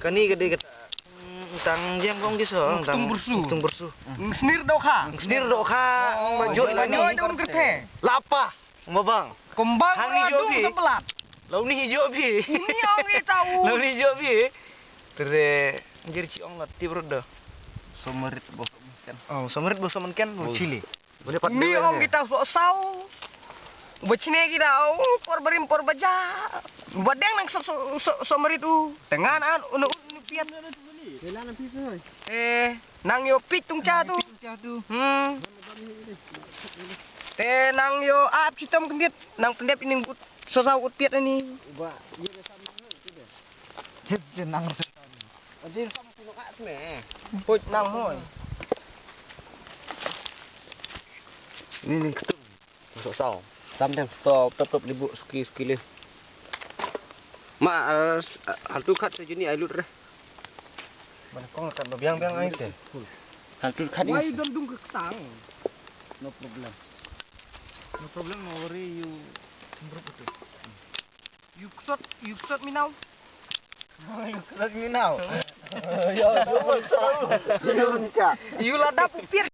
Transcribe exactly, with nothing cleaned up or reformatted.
Kani ka dei kata. Tang jam kong ki so, tang. Tung bersu. Tung bersu. Snir doh kha. Snir doh kha. Ba joi ba joi dong kerte. Lapa. Ba bang. Kumbang. Hani joi bi. Sebelat. Lau ni joi bi. Ni ong kita u. Lau ni joi bi. Tere jer chi ong la tip rut do. Somarit bo kan. Oh, somarit bo soman kan bo chili. Ni ong kita sok sau. Ba chine kita u por barim por baja. Ba deng nang sok sok sok marit u. Tengan an unu unu piat. Eh, nang yo pit tung cha tu. Hmm. Te nang yo ap chitom kendit, nang pendep ining but sok sau ut piat ani. Ba, ye de sam nang tu de. Hit je nang. Adi sam tu ka sme. Put nang hoi. Ni ni ketung. Masuk sau. Sam deng. Top top top libuk suki suki le. Ma, eh, s-, eh, hantu khat tu juni ai lut re. Mana kong kat biang biang ai se. Hantu khat ni. Why don't dung ke ketang? No problem. No problem, no worry, you. You ksot, you ksot mi now. You ksot mi now. Yo, yo, yo. You lada pupir.